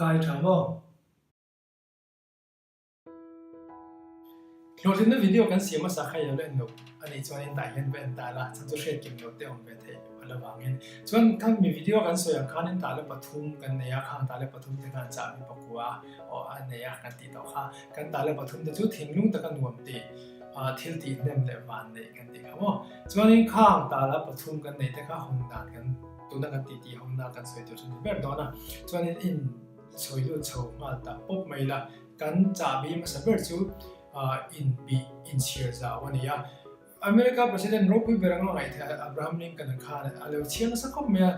Kai tha maw? Hlawhtlinna video kan siam hmasa kha i lo la en loh a nih chuan in tah hian va en ta la, chhan chu hriat kim loh te awm ve theih a la vangin. Chuan kha mi video kan sawi ang khan in tah la pathum kan nei a, khang tah la pathum te khan chahbi pakua aw a nei a kan tih tawh kha. Kan tah la pathum te chu thinlung taka nuam tih, thil tih hnem leh van neih kan tih kha maw. Chuanin khang tah la pathum kan neih te kha hawn dan kan tuna kan tih tih hawnna kan sawi tur chu ni ber dawn a. Chuanin in sawi lut chho nghal tak pawp mai la, kan chahbi hmasa ber chu inbih inchhir zau a ni a. America President ropui ber anga ngaihthei Abraham Lincoln-a khan a lo chhiar nasa khawp mai a,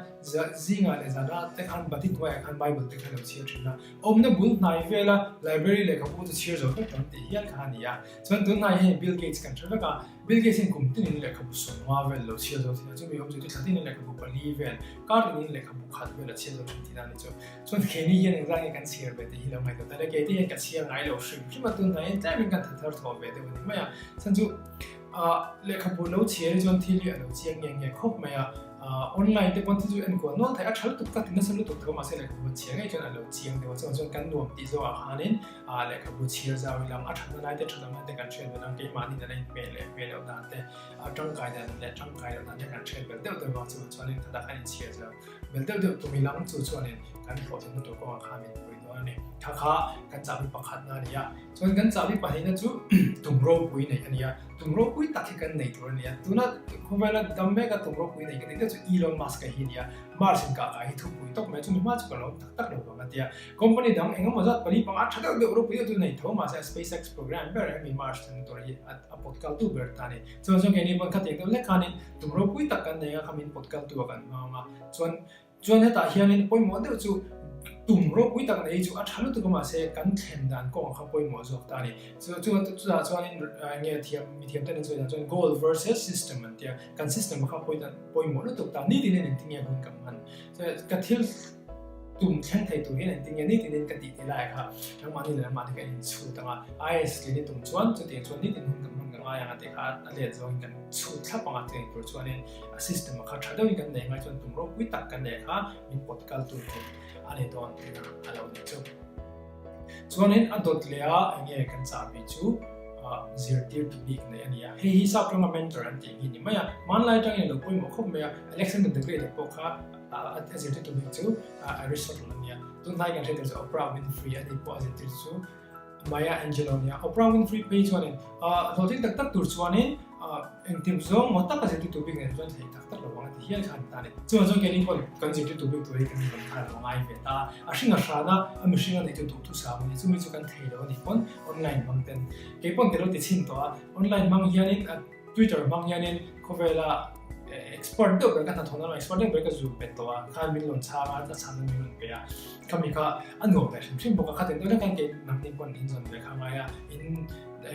zingah leh zanah te khan bati hnuaiah khan Bible te kha a lo chhiar thin a. Awmna bul hnai vela library lehkhabu chu chhiar zo vek tam tih hial kha a ni a. Chuan tunhnai hian Bill Gates kan hre vek a, Bill Gates hian kum tinin lehkhabu sawmnga vel lo chhiar zo thin a, chumi awmzia chu thla tinin lehkhabu pali vel, kar tinin lehkhabu khat vel a chhiar zo thin tihna a ni chu. Chuan keini hian engzah nge kan chhiar ve tih hi lo ngaihtuah ta le, keite hian ka chhiar ngai lo hrim hrim a, tunhnai hian tlemin kan tha thar thawh ve deuh a ni mai a. Chhan chu lehkhabu lo chhiar hi chuan thil hi a lo chiang nge nge khawp mai a, online te pawn thil chu enkuah nual theih a, tha lutuk ka ti nasa lutuk tho mahse lehkhabu an chhiar ngei chuan a lo chiang deuh a, chuvang chuan kan nuam tih zawkah khanin lehkhabu chhiar zau i lang a thatna lai te thatna lai te kan hriat belh ang, keimahni nena inhmeh leh hmeh loh dan te, a tangkai dan leh tangkai loh dan te kan hriat belh deuh deuh vang chuvang chuanin kha tak a inchhiar zau belh deuh deuh tum i lang chu chuanin kan hlawhtlinna tur kawngah khan min pui dawn a ni. Kha kha kan chahbi pakhatna a ni a, chuan kan chahbi pahnihna chu tum ropui neih a ni a, tum ropui tak hi kan nei tur a ni a, tuna khawvela dam meka tum ropui nei ka tih deuh chu Elon Musk-a hi a ni a, Mars inkah kai hi thupui tawk mai a, chumi hma chu ka lawm tak tak lo vang a ti a. Company dang eng emaw zat pali panga tha deuh deuh ropui deuh chu nei tho mahse SpaceX program ber hemi Mars thlen tur hi a pawt kaltu ber ta a ni. Chuan chuan keini pawn khatiang deuh hlek khanin tum ropui tak kan nei a kha min pawt kaltu a kan hmang a. Chuan chuan hetah hianin pawimawh deuh chu tum ropui tak nei chu a tha lutuk a mahse kan thlen dan kawngah kha pawimawh zawk ta a ni. Chu chu chutah chuanin enge thiam mithiam ten an sawi dan chuan goal versus system an tia kan system kha pawimawh lutuk ta nitin in engtin nge hun kan hman. Ka thil tum thleng thei tur hian engtin nge nitin ka tih tih lai kha nangmahni leh nangmahni ka inchhut ang a, IAS tlin i tum chuan chutiang chuan nitin hun kan hman ka ngai ang a tih kha a let zawngin kan chhut thlap ang a chutiang tur chuanin a system kha tha deuhin kan nei ngai chuan tum ropui tak kan nei kha min pawt kal tur tur a ni dawn tihna a lo ni chu. Chuanin a dawt leh a enge kan chahbi chu zirtirtu bik nei a ni a, hei hi sap tanga mentor an tih hi ni mai a, hmanlai atangin a lo pawimawh khawp mai a, Alexander the Great-a pawh kha a zirtirtu bik chu Aristotle a nia, tunlai kan hriat tur chu Oprah Winfrey a ni pawh a zirtirtu chu Maya Angelou a nia, Oprah Winfrey phei chuanin hlawhtling tak tak tur chuanin engtin zawng maw taka zirtirtu bik nen chuan theih tak tak lo vang a ti hial kha a ni ta a ni. Chuvang chuan keini pawhin kan zirtirtu bik tur hi kan rawn thar lo ngai ve ta a, a hring a hran a, a mihring a neih chu duhthusam a ni, chumi chu kan thei lo a nih pawn online hmang ten kei pawn ka lo ti chhin tawh a, online hmang hianin Twitter hmang hianin khawvela expert deuh ber ka hnathawhna lamah expert deuh ber ka zuk bet tawh a, khan min rawn chhang a, a chhanna min rawn pe a, khami kha a nuam ve hrim hrim bawk a, khatin deuh hlek khan kei nangni pawn in zawn ve kha ngai a, in eng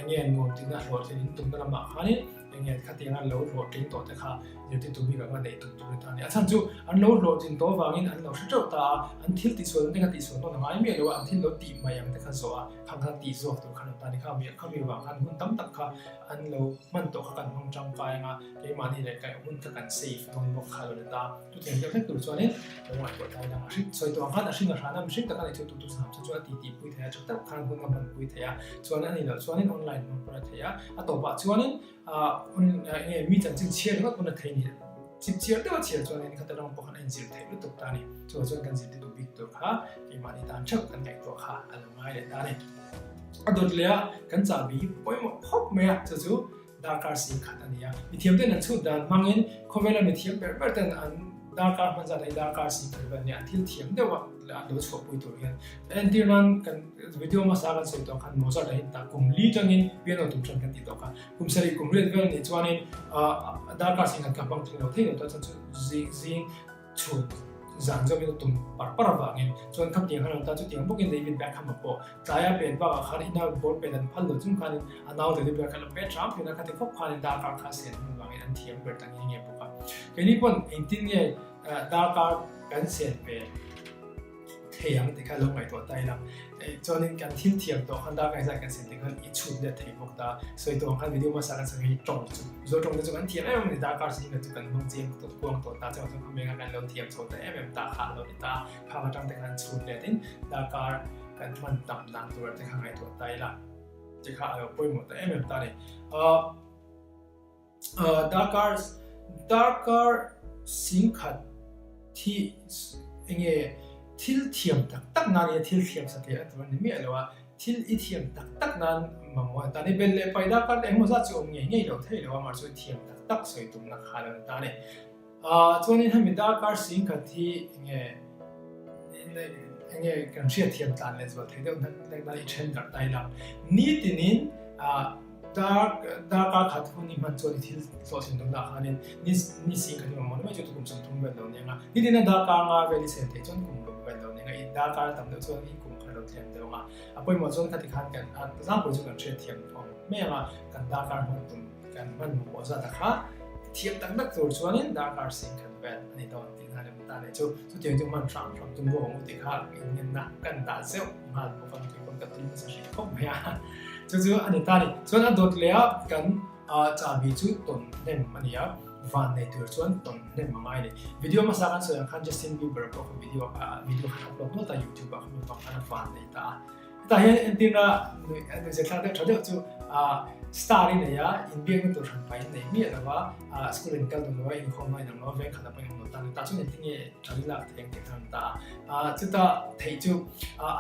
nge nuam tina hlawhtlin in tumna lamah khanin eng nge khatianga lo hlawhtling tawh te kha zirtirtu bik anga neih tum tur a ni. A chhan chu an lo hlawhtlin tawh avangin an lo hre teuh ta a, an thil tihsual ang te kha tihsual nawn a ngai miah lo a, an thil lo tih mai ang te kha zawh a, khang kha tih zawk tur khan an ta a ni. Khami vang khan hun tam tak kha an lo hman tawh kha kan hmang tangkai anga keimahni leh kaih hun kha kan save dawn bawk kha a lo ni ta. Chutiang deuh hlek tur chuanin lo ngaihtuah tlai dang a hring sawi tawh ang khan a hring a hran a mihring taka nei chu tutu sam chu chu a titi pui thei a tha deuh khan hun a hman pui thei a chuan a nih loh chuanin online hmang pawn a thei a a tawpah chuanin ah enge mi chanchin chhiar ringawt pawn a thei ni chip chhiar deuh a chhiar chuanin khata ram pawh khan a inzir theih lutuk ta a ni. Chuvang chuan kan zirtirtu bik tur kha keimahni tan theuh kan ngaihtuah kha a lo ngai leh ta a ni. A dawt leh a kan chahbi hi pawimawh khawp mai a, chu chu darkar sing khat a ni a. Mithiam ten an chhut dan hmangin khawvela mithiam ber ber ten an darkar hman zat hi darkar sing khat vel a ni a, an thil thiam deuh a an lo chhuahpui tur hian. Entir nan kan video hmasa kan sawi tawh khan Mozart a hin ta kum li tangin piano tum tan kan tih tawh kha. Kum sarih kum riat vel a nih chuanin darkar sing khat kha hmang thei lo thei lo ta chuan chu zing chhun zan zawk in a tum par par avangin chuan khatiang khan an ta chutiang bawkin David Beckham a pawh tlaia pen bakah khan ina ball pen an phal lo chung khanin a nau David Beckham a pet hram thin a khati khawp khanin darkar kha sen hmun vangin an thiam ber ta nge nge bawk a keini pawn engtin nge darkar kan sen ve. thei ang tih kha lo ngaihtuah ta ila. Chuanin kan thil thiam tawh khan darkar zat kan sen tih khan i chhut let thei bawk ta. Sawi tawh ang khan video hmasa kan sawi hi tawng chu Mizo tawng te chu kan thiam em em a ni darkar zinga chu kan hmang chiang tawh kuang tawh ta chuan chuan khawmeng a kan lo thiam chho ta em em ta kha a lo ni ta. Khang atang te khan chhut let in darkar kan hman tam dan tur te kha ngaihtuah ta ila tih kha a lo pawimawh ta em em ta a ni. Darkar darkar singkhat thi enge thil thiam tak tak nan nia thil thiam satliah a tur a ni miah lo a, thil i thiam tak tak nan mamawh a ni ta a ni. Bel leh pai darkar te engemaw zat chu awm ngei ngei lo thei lo a, mahse thiam tak tak sawi tumna kha a lo ni ta a ni. Chuanin hemi darkar singkhat hi enge enge kan hriatthiam tlan leh zual thei deuh hnak nan i then darh ta ila. Nitinin Dar darkar khat hun i hman chuan i thil hlawhtlin dawn ah khanin ni ni sing khat i mamawh mai chu tukum 30 vel lo nia. Nitin a darkar nga vel i sen theih chuan kum ruk vel lo nia. I darkar a tam deuh chuan i kum khat lo tlem deuh ang a. A pawimawh chuan khati khan kan a zangpui chu kan hriatthiam awm mai ang a, kan darkar hman tum kan hman mamawh zat a kha thiam tak tak tur chuanin darkar sing khat vel a ni dawn tih hna lem ta leh chu chutiang chu hman hram hram tum ruang u tih kha inngenna kan dah zeuh nghal bawk a, tui pawn ka tum nasa hrih khawp mai a. Chu chu a ni ta a ni. Chuan a dawt leh a kan chahbi chu tawn hnem a ni a, van nei tur chuan tawn hnem a ngai a ni. Video hmasa kan sawi ang khan Justin Bieber pawh kha video video khan upload nual ta YouTube ah kha mi vang khan a van nei ta a. Hetah hian entirna nuihzathlak deuh tha deuh chu star i nei a, inbiakna tur hran pahin nei miah lo a, school in kal duh lo a, inkhawm a inang lo a, veng khat ah pawh inang lo ta a ni. Tah chuan engtin nge tha i lak theih ang tih kha an ta a. Chutah theih chu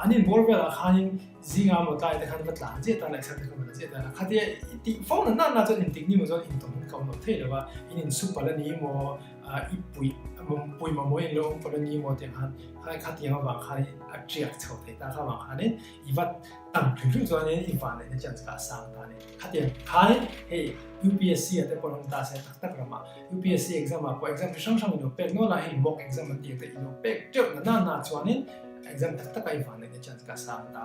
an inbawr velah khanin Zinga maw tlai te khan va tlan ziah ta la, exam te khan va la ziah ta la, khatia i tih fo na na na chuan intik ni maw chuan intawm hun ka awm lo thei lo va, in insu palh a ni maw, i pui pui mamawh in lo awm palh a ni maw tiang khan khatiang avang khan a tiak chho thei ta kha avang khanin i va tam hrim hrim chuanin i van neihna chance kha a sang ta a ni. Khatiang khanin hei UPSC ah te pawh an awm ta se tak tak ramah UPSC exam ah pawh exam chi hrang hrang ilo pek nual a, hei mock exam an tih ang te ilo pek teuh na na na chuanin exam tak tak a i van neihna chance ka sang ta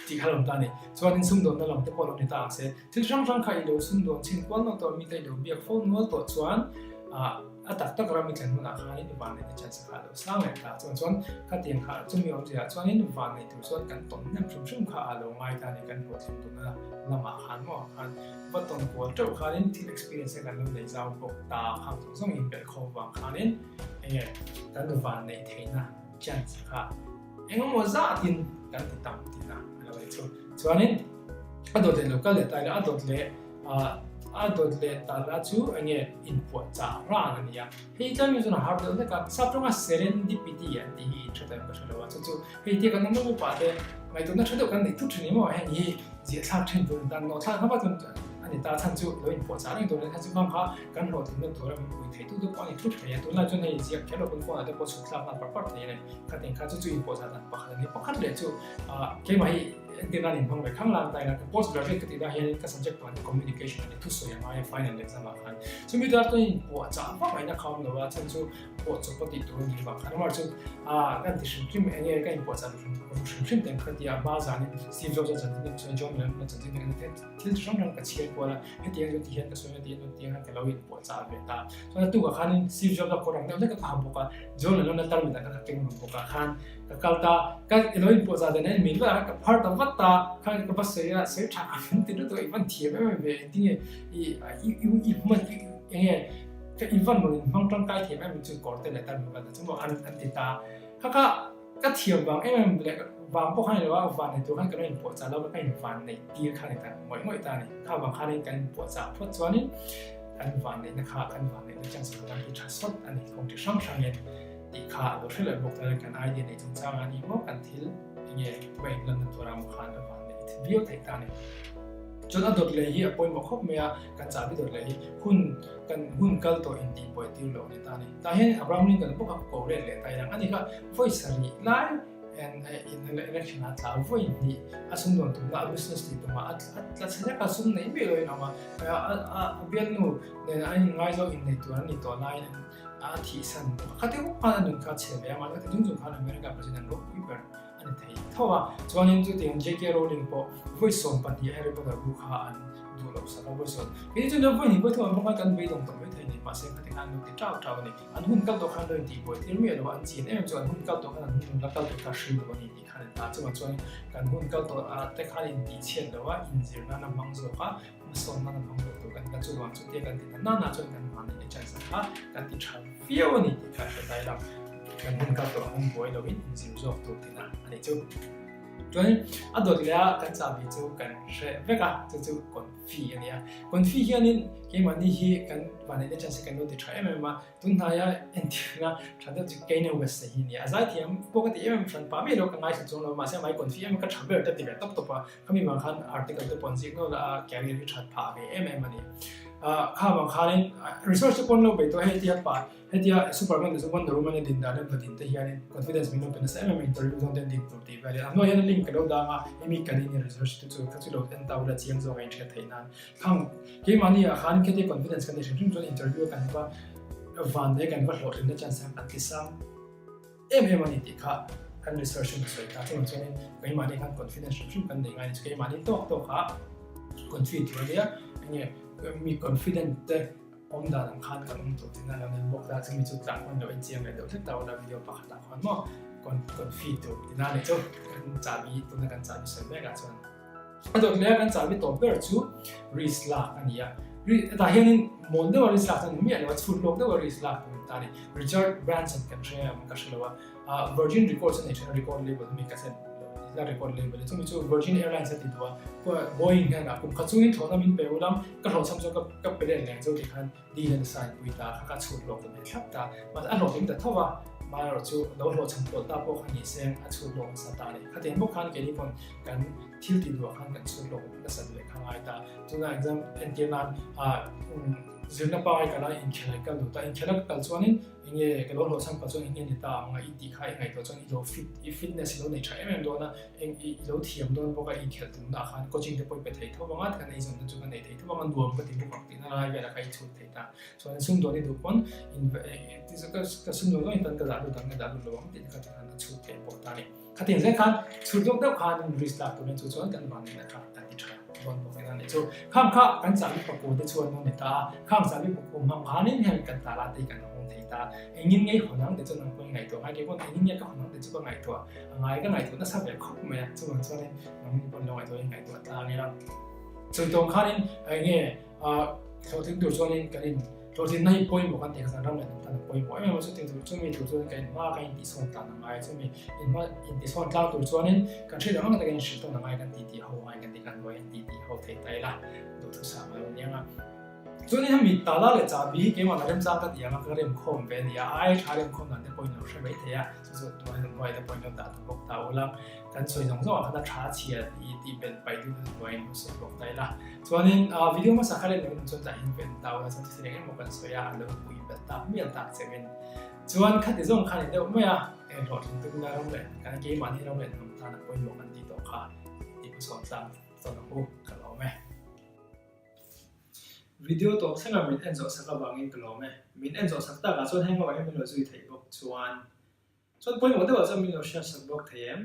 tih kha lo ta a ni. Chuanin sumdawnna lam te pawh lo ni ta ang se, thil hrang hrang kha ilo sumdawn chhin kual nual tawh, mite ilo biak fo nual tawh chuan ah a tak tak ram i thlen hunah khanin i van neihna chance kha alo sang leh ta. Chuan chuan khatiang kha chumi awmzia ah chuanin van nei tur chuan kan tawn hnem hrim hrim kha a lo ngai ta a ni, kan hlawhtling duhna lamah khan maw khan va tawn kual teuh khanin thil experience te kan lo nei zau bawk ta khang zawng zawng inbelh khawm vang khanin enge kan van neih theihna chance kha engemaw zatin kan ti tam tihna a lo ni chu. Chuanin a dawt leh lo kal leh ta ila a dawt leh a dawt leh ta la chu enge inpuah chah ran a ni a. Hei tlem hi chuan a har deuh hlek a, sap tawnga serendipity an tih hi in hre ta em ka hre lo a, chu chu hei tia kan awm upa te ngaihtuahna tha deuh kan neih thut thin emaw heng hi ziah thlak thin tur a ni ta, nawh thlak hma chuan a ni ta chhan chu lo inpuah chah reng tur a ni, chu khang kha kan hlawhtlinna tura min pui thei tu te pawh a ni thut thei a, tunlai chuan hei ziak kher lo pawn phone ah te pawh chhut thlak nghal par par thei a ni, khatin kha chu chu inpuah chah dan pakhat a ni, pakhat leh chu keimah hi entir nan inhmang ve khang lang ta ila ka post graduate ka tih lai hian ka subject pakhat hi communication a ni, thusawi a ngai a final exam ah khan chumi tar chuan inpuah chah vak ngaihna kha awm lo a, chhan chu pawh chawp a tih tur a ni vang khan amah chu kan ti hrim hrim eng nge ka inpuah chah hrim hrim hrim teng kha tia hma zanin Steve Jobs a chanchin te sawi John Lennon a chanchin te thil chi hrang hrang ka chhiar kual a hetiang chu ti hian ka sawi a ti hian tiang hian ka lo inpuah chah ve ta chuan a tukah khanin Steve Jobs a kawr ang deuh hlek ka ha bawk a John Lennon a tarmit ah kha ka keng ru bawk a khan ka kal ta ka lo inpuah chah dan hian min vel a ka phar ta vat ta khan ka va sawi a sawi tha ka min ti lutuk a i van thiam em em ve engtin nge i i i hman eng nge Ka i van rawn inhmang tangkai thiam em chu kawr te leh tan hmu kal ta chu maw an an ti ta. Kha kha ka thiam vang em em leh vang pawh khan ni lo a, van nei tur khan ka lo inpuahchah lo a, ka invan neih tir kha ni ta ngawih ngawih ta a ni. Kha vang khanin kan inpuahchah phawt chuanin kan van neihna kha kan van neihna chance kha kan ti tha sawt a ni. Kawng chi hrang hrangin tih kha a lo hre leh bawk ta a, kan idea neih chungchangah a ni maw kan thil enge va inlanna tura maw khan a van neih viau theih ta a ni. Chuan a dawt leh hi a pawimawh khawp mai a, kan chahbi dawt leh hi hun kan hun kal tawh intih buai tir loh a ni ta a ni. Tah hian Abraham Lincoln bawk a ko let leh ta ilang a ni kha vawi sarih lai election a tla vawi hnih a sumdawn tumna a business tih tumah a tla chhe hlek a sum nei miah loin a awm a, a bialnu nen an inngaizawng inneih tur an ni tawh laiin a thihsan bawk a. Khati bawk khan a nun kha a chhe ve a, mahse khati chung chung khan America president ropui ber a ni thei tho a. Chuanin chutiang JK Rowling pawh vawi 12 Harry Potter bu kha an duh loh sak a vawisawn. Kei chu vawi hnih vawi thum an bawk a kan beidawng tawh mai thei a ni mahse khati khan an lo ti tau tau a ni. An hun kal tawh khan lo intih buai tir miah lo a, an chian em em chu an hun kal tawh khan an hun la kal tur kha hrilh lo a ni tih khan an ta. Chuvang chuan kan hun kal tawh ah te khan intih chhiat lo a, inzir nan a hmang zawk a, hmasawn nan a hmang zawk tur kan ni a. Chuvang chu tia kan ti ta nana chuan kan mahni te chance ang kha kan ti tha viau a ni tih kha hre ta ila. Kan hun kal tawh ang buai loin inzir zawk tur tina a nih chu. Chuanin a dawt leh a kan chahbi chu kan hre vek a, chu chu confi a ni a. Confi hianin keimahni hi kan vanneihna chance hi kan lo ti tha em em a, tun hnaia entirna tha deuh chu Kanye West te hi a ni a. A zaithiam pawh ka ti em em hran pah miah lo, ka ngaithla chuang lo, mahse amah hi confi em em ka tha ber ta ti ve tawp tawp a, khami vang khan article te pawh an ziak nual a, a career hi that phah ve em em a ni. Kha vang khanin research te pawh an lo bei tawh a, hei tia pah Hetia Superman chu Wonder Woman a din dan a va din te hianin confidence min lo pe nasa em em a, interview zawn te an din tur tih vel hian a hnuai hian link ka lo dang a, hemi kan in research te chu kha chu lo en ta ula chiang zawk a inhriat theih nan. Khang keimahni ah khan khetia confidence kan nei hrim hrim chuan interview a kan va van leh kan va hlawhtlinna chance ang kan ti sang em em a ni tih kha kan research in a sawi ta. Chuvang chuanin keimahni khan confidence hrim hrim kan nei ngai a ni chu keimahni tawk tawk ah confid tur a nia, enge mi confident te Awm dan ang khan kan awm tawh tihna lo nen bawk ta, chumi chu tlang hman lo en chiang leh deuh hlek ta ula video pakhat ah khuan maw con feed tur tihna a ni chu kan chahbi tuna kan chahbi sawi mek ah chuan a dawt leh a kan chahbi tawp ber chu risk lak a ni a hetah hianin mawn deuha risk lak chuan miah lo a chhut lawk deuha risk lak tur ta a ni Richard Branson kan hre ang ka hre lo a Virgin Records a nei thin a record label hemi ka sen la record label chumi chu Virgin Airlines a ti duh a Boeing hian a kum khat chungin thlawhna min pe ulam Ka hlawhchham chuan ka ka pe let leng chu tikhan deal an sign pui ta kha ka chhut lawk ta ve thlap ta. Mahse a hlawhtling ta tho va, amaherawh chu lo hlawhchham tawh ta pawh kha ni seng a chhut lawk nasa ta a ni. Khatiang bawk khan keini pawn kan thil tih duhah khan kan chhut lawk nasat leh kha ngai ta. Tuna exam entir nan ah zirna pangai kal a inkhel kal duh ta, inkhel a ka kal chuanin Enge ka lo hlawhchham pah chuan enge ni ta ang a i tih kha i ngaihtuah chuan i lo fit i fitness i lo nei tha em em dawn a, eng i lo thiam dawn bawk a inkhelh tumna ah khan coaching te pawh i pe thei tho vang a tikhan eizawnna chu ka nei thei tho vang a nuam ka ti bawk ang tihna lai velah kha i chhut thei ta. Chuan sumdawn i duh pawn in ka sumdawn zawng in tan ka dah lut ang ka dah lut lo ang tihna kha tikhan a chhut theih pawh ta a ni. Khatin zel khan chhut lawk deuh khan risk lak turin chu chuan kan vanneihna kha kan ti tha dawn bawk eng a nih chu. Khang kha kan chahbi pakua te chuan a ni ta a, khang chahbi pakua hmang khanin heng kan ta la te hi kan hawng thei ta. Engin nge i hawn ang te chuan nang pawhin ngaihtuah ngai kei pawn engin nge ka hawn ang te chu ka ngaihtuah a ngai ka ngaihtuah nasa ve khawp mai a, chuvang chuanin nangni pawn lo ngaihtuah in ngaihtuah tlang ila. Sawi tawng khanin enge hlawhtling tur chuanin kan in Hlawhtlinna hi pawimawh kan tih kha chuan ram leh hnam tan a pawimawh em em a, chuti tur chumi tur chuan kan inhma kan intihsawn tlan a ngai a, chumi inhma intihsawn tlang tur chuanin kan hriat ang ang takin inhrilh tawn a ngai kan titi ho a ngai kan tih khan hnuai an titi ho thei ta ila duhthusam a lo ni ang a. Chuanin hemi tala leh chahbi hi keimah la remchang ka ti ang a, ka remkhawm ve a ni a, a ai tha remkhawm dan te pawhin lo hre mai thei a, chu chu hnuai te pawhin lo dah ta bawk ta ula. Kan sawi zawng zawng ah khan a tha chhia tih tih belh paih duh na hnuaiin hmu sawi bawk ta ila. Chuanin video hmasa kha leh lo in chuan tah hian pen tau la chuan thil eng emaw kan sawi a, a lo pui belh tak mial tak che min. Chuan khati zawng khan i deuh mai a, eng hlawhtling tum ila ram leh kan keimahni ram leh hnam tan a pawimawh kan tih tawh kha tih hmasawn tlang tawn ang u ka lawm e. Video tawp thlenga min en zawh sak avangin ka lawm e. Min en zawh sak takah chuan heng ho ah hian min lo zui theih bawk chuan. Chuan pawimawh deuhah chuan min lo hriatsak bawk thei em?